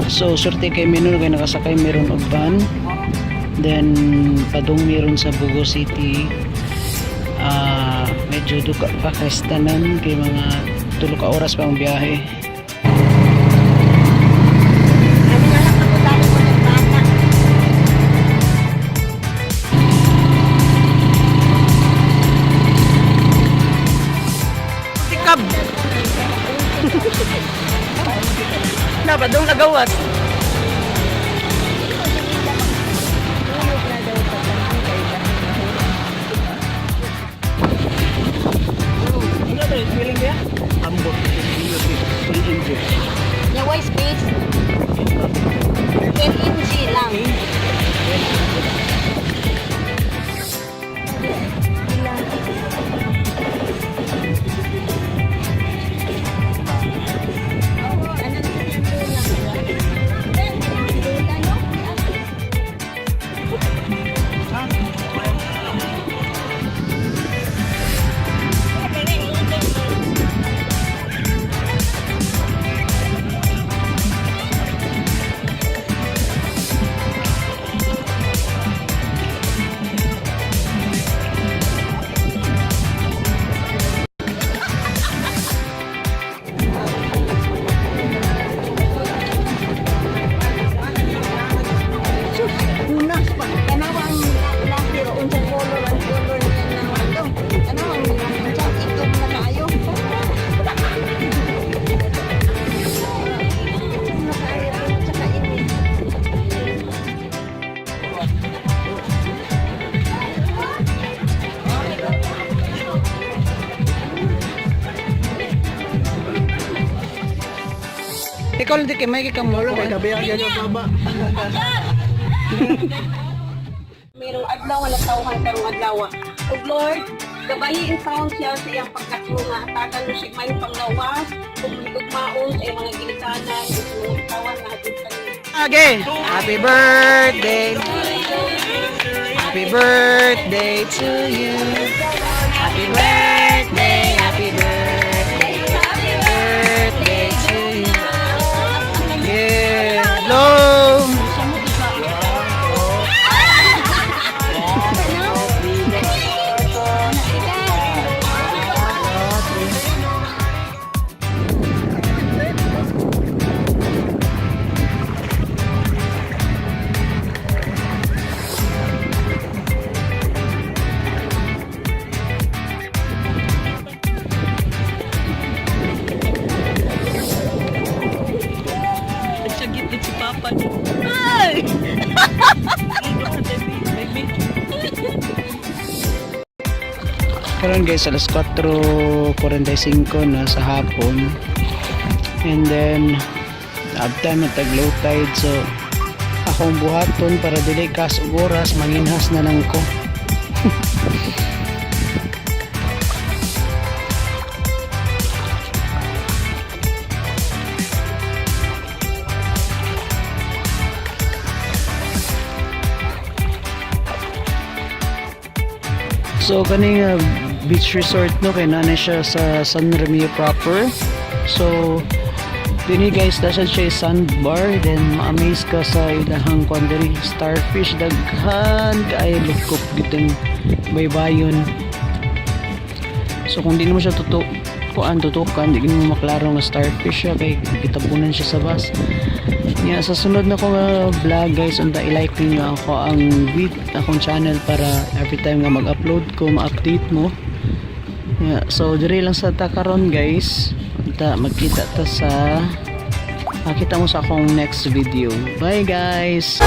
So swerte kay mi nun kay nakasakay mi ron og van. Then padung mi ron sa Bogo City. Ah, medyo duka pa kay tanan kay mga 3 ka oras pa ang biyahe. Ano na lang ako dali ko ng bata. Tikab. Na padung nagawas. Nya way space. 10 mg lang. Tanawa ang laki o unsang color ang color niya na ano. Tanawa ang unsang itom na kaayo. Itom na kaayo tsaka ini. Ikaw lang di kay may kay mo. Baba. Merong adlaw nga natawhan karong adlaw. Ug Lord, gabayi in taon siya sa iyang pagkatulong, hatagan mo siya may panglawas ug higugmaon sa iyang mga ginikanan ug sa mga tawan nga hatod kaniya. Okay. Happy birthday. Happy birthday to you. Happy birthday, happy birthday. Happy birthday to you. Yeah. Hello. Nagsagit si Papa. Ay! Karon guys, alas 4:45 na sa hapon. And then, abtan matag low tide, so akong buhaton para dili kas og oras, manginhas na lang ko. So kaning beach resort no kay naa na siya sa San Remigio proper. So dinhi guys, naa siya sandbar, then ma-amaze ka sa ilahang kuan diri, starfish, daghan kaayo, likop gitong baybayon. So kung di mo siya tutok kuan tutukan, di mo maklaro nga starfish siya kay gitabunan siya sa bus. Yeah, sa sunod na ko nga vlog guys, unta i-like niyo ako ang vid akong channel para every time nga mag-upload ko, ma-update mo. Yeah, so diri lang sa ta karon guys. Unta magkita ta sa makita mo sa akong next video. Bye guys.